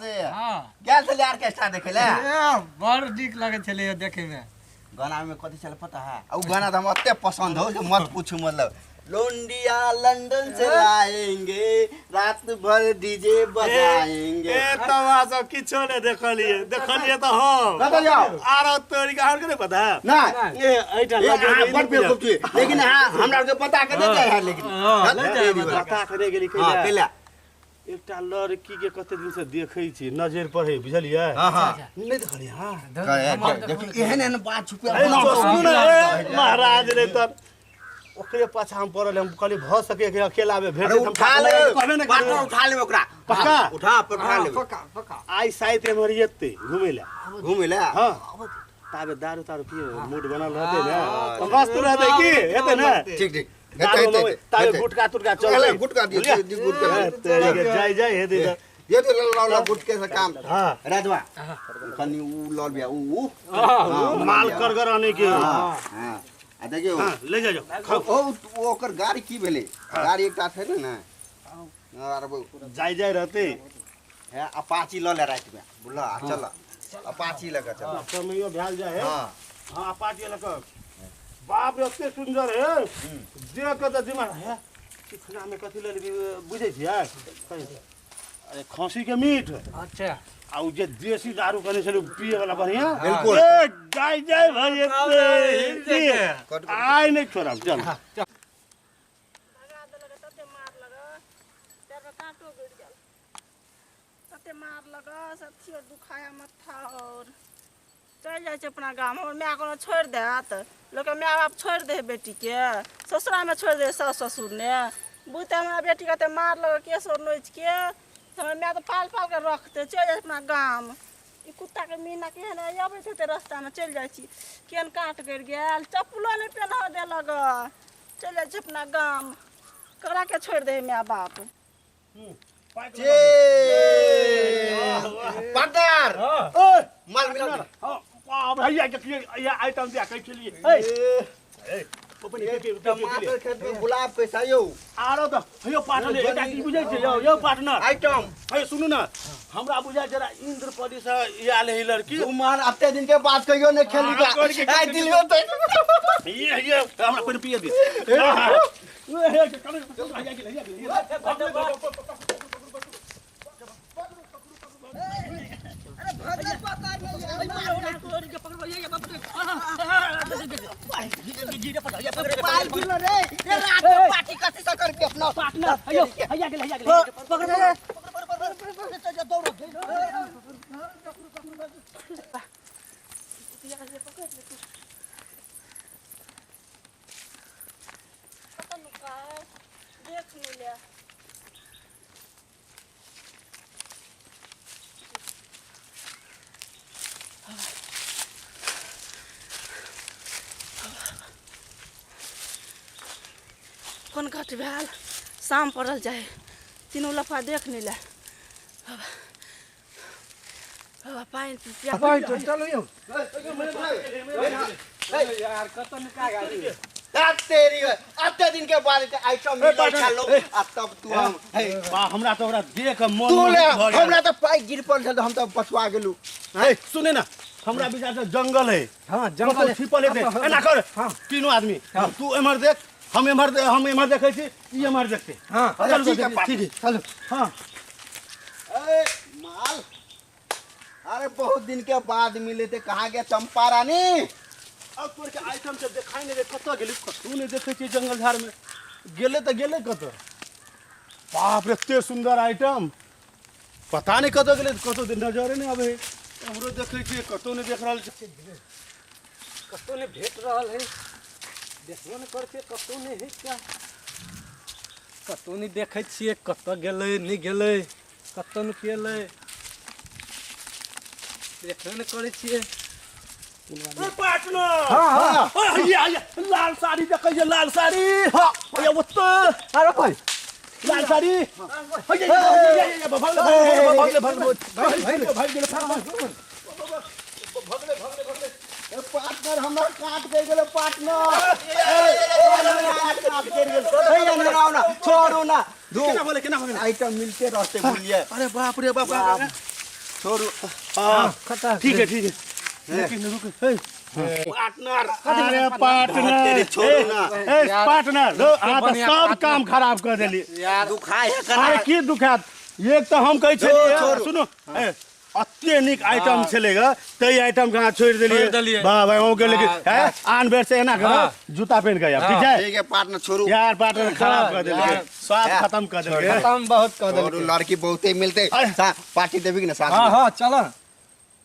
हाँ। गेल छलै ऑर्केस्ट्रा देखै लए? ए, बड़ नीक लगै छलै देखैमे। गाना में कथी छलै पता है? आ उ गाना तऽ हमरा एते पसंद हो जे मत पूछू। मतलब लोंडिया लंदन से लाएंगे, रात भर डीजे बजाएंगे। ए तब अहाँ सब किछो नहि देखलियै, देखलियै तऽ हम कतऽ जाओ? आरो तोरी के अहाँके नहि पता है? नहि। ए एहिठाम ए, लगे अहाँ नहि बड़ बेवकूफ छी, लेकिन अहाँ हमरा आरके बता के नहि जाइ है लेकिन। हाँ, हँ, नहि जाइ है बता। बता के नहि गेली। हाँ। कैला? कैला? एकटा लड़की के कते दिन से देखै छी, नजर पर है, बुझलियै? हाँ हाँ। नहि देखलियै? हाँ। देखियौ, एहन एहन बात छुपे ए, सुनू ने, ए, महाराज रे, तर ओकरे पाछा हम पड़ल। हम कहली भऽ सके कि अकेला में भेट अरे हम उठा ले। कहबे ने पार्टनर, करबै। उठा लेबै ओकरा। पक्का? हाँ, उठा उठा लेबै। पक्का पक्का। आइ साइत एम्हर एतै घुमै लए। घुमै लए। हाँ, ताबे दारू तारू पिए मूड बनल रहतै ने, तऽ मस्त रहतै की हेतै ने? ठीक ठीक, हेतै। दारू हेतै। मंगबै, ताबे हेतै। गुटका तुटका चल चलतै। गुटका दियौ। बुझलियै? दियौ, गुटका दियौ। तेरी के जाय जाय हेतै तऽ। ये तो लौ लौ, गुटके से काम। हाँ। राजवा, कनि उ लऽ लिअ उ हाँ, माल करगर आनै के। हाँ हाँ, आ देखियौ। हाँ, ले जा जाओ, खाओ। ओ ओ, ओकर गाड़ी की भेलै? गाड़ी एकटा छै ने ने आर जाय जाय रहतै। है, अपाची लऽ ले रातिमे, बुझल? आ चल, अपाची लऽ कऽ चल। समयो भेल जाय है। हाँ। हाँ, अपाची लऽ कऽ। बाप रे, एते सुन्दर है, देख कऽ तऽ दिमाग है। चिकना में कथी ले लेबी बुझै छियै? अरे खसी के मीट। अच्छा। आ उ जे देसी दारू कने छलै पिए वाला, बढ़िया। बिल्कुल। ए जाय जाय भाई, एते कट- आइ नहि छोड़ब, चल। भगा देलक, तते मारलक, पैरमे काँटो गड़ि गेल। तते मारलक से अथियो दुखाया माथा। आओर चलि जाइ छै अपना गाम, हमर माय कोनो छोड़ि देत? लोकके माय बाप छोड़ि दै हइ बेटीके, ससुरामे छोड़ि दै हइ सासु ससुर ने। बुझतै हमरा बेटीके एते मारलक, केश आओर नोचिके, हमर माय तऽ पाल पाल कऽ रखतै। चलि जाइ छै अपना गाम। ई कुत्ताके मीना केहन हइ, अबैत हेतै रस्तामे। चलि जाइ छी, केहन काँट गड़ि गेल, चप्पलो नहि पेन्हऽ देलक। चलि जाइ छी अपना गाम। ककरा के छोड़ि दै हइ माय बाप? पार्टनर, ओए माल मिला। हाँ, भैया देखिए, ये आइटम दिया कहै छलियै। ए अपन के के टमाटर खेत में गुलाब कैसा यौ? आरो तऽ हेयौ पार्टनर, एकटा की बुझै छै यौ? यौ पार्टनर, आइटम। हे सुनू ने, हमरा बुझाइ जरा इंद्रपदी से आयल है लड़की। तू मान, अते दिन के बाद कहियो नहीं खेली हाँ, का के- आइ दिलियो तो ये हमरा पहिने पिए दे। पाल गिरलो रे। ए रात में पार्टी कथी से करके अपना पार्टनर, हेयौ, हैया गेलै, हैया गेलै। पकड़ रे। कतऽ नुकाय देख नहि ले। कोन घट भेल? शाम पड़ल जाइ, तीनू लफा देख नहि ले। बाबा, पानि पिया। चलू यौ यार, कतऽ नुका गेल? तेरी अते दिन के बाद आइटम मिलल छलो आ तब तू हम हे। बा, हमरा तऽ ओकरा देख के मन तू ले। मोहित भऽ गेल। हमरा तऽ पाइ गिर पड़ल छल तऽ हम तऽ बचवा गेलू। हे सुने ना, हमरा विचार से जंगल है। हाँ, जंगल जंगल है। छिपल हेतै। एना कर, तीनों आदमी, तू एम्हर देख, हम एम्हर हम एम्हर देखै छी, ई एम्हर देखतै। हाँ। चलू। ठीक है। ठीक है, चलू। हाँ। ए माल, अरे बहुत दिन के बाद मिले थे, कहाँ गया चंपा रानी? अब तोर के आइटम से देखाई नहीं दे, कतऽ गेलै? कतौ नहि देखै छियै। जंगल झाड़ में गेलै तऽ गेलै कतऽ? बाप रे, एते सुन्दर आइटम, पता नहि कतऽ गेलै। कतौ नजरे नहि आबै है। हमरो देखै छियै, कतौ नहि देख रहल छै। कतौ नहि भेट रहल है, देखबो नहि करै छियै, कतौ नहि है क्या? कतौ नहि देखै छियै, कतऽ गेलै, नहि गेलै, कतऽ नुकेलै, देखबे नहि करै छियै। पार्टनर। हाँ हाँ। ओए, हैया हैया, लाल साड़ी देखै छै, लाल साड़ी। हाँ, हैया ओतऽ। अरे भाई, लाल साड़ी, हैया हैया हैया हैया, भगले भगले भगले भगले भगले भगले। ए पार्टनर, हमरा काट के गेलो पार्टनर। काट के गेल। हे ना ना ना, छोड़ो ना। केना बोले, केना बोले? आइटम मिलते रहते, बुझलिए? अरे बाप रे बाप। छोड़ू। हाँ, खतरा। ठीक है, ठीक है, लेकिन रुक, ए, पार्टनर। अरे पार्टनर, तेरे छोड़ू ना। ए पार्टनर, रो, अहाँ तऽ बढ़िया सब पार्टनर। काम खराब कऽ देली। यार दुखाय है अरे कना। की दुखात? एक तऽ हम कहै छलियै, छोड़ू। सुनू, ए, अते नीक आइटम छलै ग, ताहि आइटम के अहाँ छोड़ि देलियै। छोड़ि देलियै। वाह भाई, अहूँ के लेकिन हाँ, है आन बेर से एना करो, हाँ। जूता पहिन कऽ आयब, ठीक हाँ। छै? ठीक है पार्टनर, छोड़ू। यार पार्टनर, खराब कऽ देलियै, यार। स्वाद यार, खत्म कऽ देलियै। खत्म बहुत कऽ छोड़ू, देलकै। लड़की बहुते मिलते। अरे। पार्टी देबी कि ना साथ हाँ में? हाँ, चल।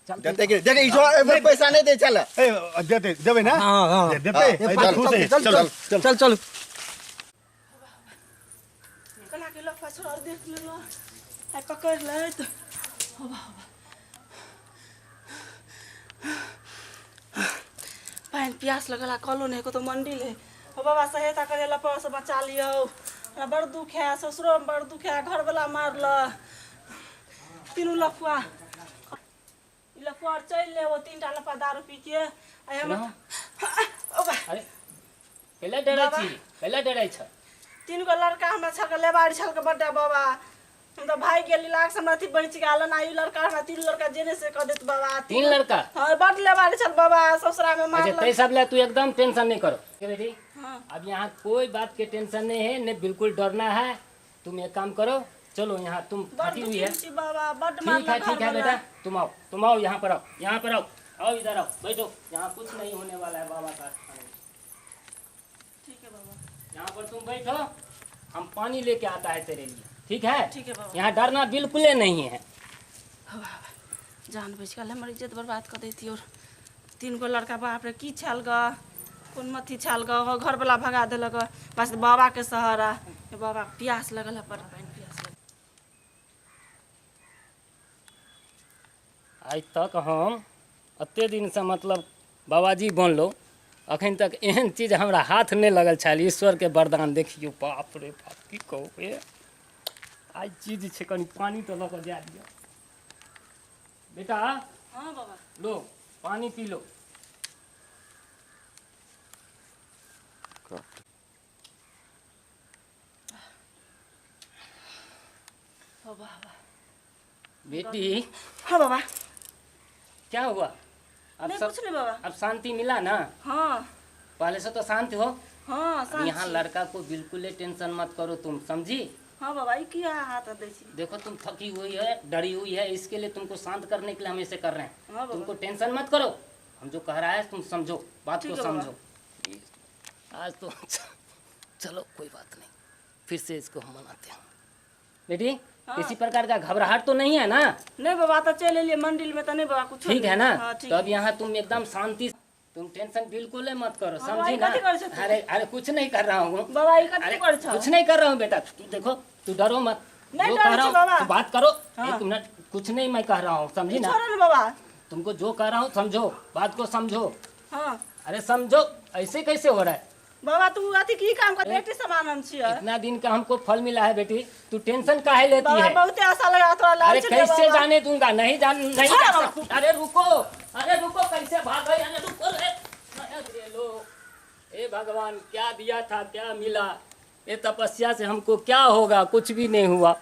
देते कि देख, ई जो एबे पैसा नहीं दे चल। ए, देते, देबै ना? हाँ, हाँ। देते। हाँ, ए, चल, खुश है। चल चल, चल चल चल। केना के लफा छोड़ देख लेलो, आइ पकड़ि लेत। होबा होबा, पानि प्यास लगल आ कलो नहि, कतौ मंडिल है। हो बाबा, सहायता करे, लफा से बचा लियौ। हमरा बड़ दुख है, ससुरो में बड़ दुख है, घरवला मारल तीनू लफुआ। ई लफुआ आर चलि ले, ओ तीनटा लफा दारू पी के आइ हमर ओ बा। अरे कैला डरै बाबा। छी? कैला डरै छ? तीन गो लड़का हमरा छलके, लेबारी छलके बड्डा बाबा। हम तऽ भागि गेली, लाग से हमरा अथी बचि गेल ना। ई लड़का हमरा तीन लड़का जेने से कऽ देत बाबा। तीन लड़का? हाँ, बड लेबारी छल बाबा, ससुरा में अच्छा, मारल। तै सब ला तू एकदम टेंशन नहीं करो, ठीक है बेटी? हाँ। अब यहाँ कोई बात के टेंशन नहीं है, नहीं बिल्कुल डरना है। तुम एक काम करो, चलो यहाँ, तुम बड थकी हुई है। दुखी छी बाबा, बड ठीक मारल है, ठीक है घरवला। बेटा, तुम आओ, तुम आओ, यहाँ पर आओ, यहाँ पर आओ, आओ इधर आओ, बैठो। यहाँ कुछ नहीं होने वाला है बाबा का स्थान है। ठीक है बाबा। यहाँ पर तुम बैठो, हम पानी लेके आता है तेरे लिए, ठीक है? ठीक है बाबा। यहाँ डरना बिल्कुल नहीं है। हो बाबा, जान बचि गेल, हमर इज्जत बर्बाद कऽ दैती। और तीन गो लड़का, बाप रे, की छल ग, कोन मथी छल ग, घरवला भगा देलक। बस बाबा के सहारा। हे बाबा, प्यास लगल है, पर पानि प्यास लगल। आइ तक हम एते दिनसँ मतलब बाबाजी बनलहुँ, अखन तक एहन चीज हमरा हाथ नहि लगल छल। ईश्वरके वरदान देखियौ, बाप रे बाप, की कहू। ए आइ चीज छै, कनि पानी तऽ लऽ कऽ जाय दिअ बेटा। हाँ बाबा। लो, पानी पी लो। हो बाबा। बेटी। हाँ बाबा। क्या हुआ अब? नहीं सब कुछ नहीं बाबा। अब शांति मिला ना? हाँ। पहले से तो शांत हो। हाँ। अब शांत यहाँ छी। लड़का को बिल्कुल टेंशन मत करो तुम, समझी? हाँ बाबा, ई किया हाथ दै छी? देखो, तुम थकी हुई है, डरी हुई है, इसके लिए तुमको शांत करने के लिए हम ऐसे कर रहे हैं। हाँ बाबा। तुमको टेंशन मत करो, हम जो कह रहा है तुम समझो बात ठीक को है बाबा। समझो। आज तो चलो कोई बात नहीं, फिर से इसको हम मनाते हैं। बेटी, हाँ। किसी प्रकार का घबराहट तो नहीं है ना? नहीं बाबा, तो चलि एलियै मंदिर में तऽ नहीं बाबा, कुछ। ठीक है ना? हाँ, ठीक। तो अब यहाँ तुम एकदम शांति, तुम टेंशन बिल्कुल मत करो। हाँ, समझी भाई, ना? कथी करै छौ तू? अरे अरे, कुछ नहीं कर रहा हूँ। बाबा, ई कथी अरे करै छौ? कुछ नहीं कर रहा हूँ बेटा। तू देखो, तू डरो मत। नहीं जो डरै कह रहा छी हूँ बाबा। तू बात करो। हाँ। एक मिनट, कुछ नहीं मैं कह रहा हूँ, समझी ना? छोड़ो ने बाबा। तुमको जो कह रहा हूँ समझो, बात को समझो। हाँ। अरे समझो, ऐसे कैसे हो रहा है? बाबा, तू अथी की काम कर, बेटी समान हम छियै। इतना दिन का हमको फल मिला है बेटी, तू टेंशन काहे लेती बाबा, है? बहुते आशा लगा तोरा अरे लाल छलियै। कैसे बाबा। जाने दूंगा? नहीं जान, नहीं छोड़ो जा बाबा। सकता। अरे रुको, अरे रुको, कैसे भाग गई? अरे रुको रे, अरे लो, हे भगवान, क्या दिया था, क्या मिला? ये तपस्या से हमको क्या होगा? कुछ भी नहीं हुआ।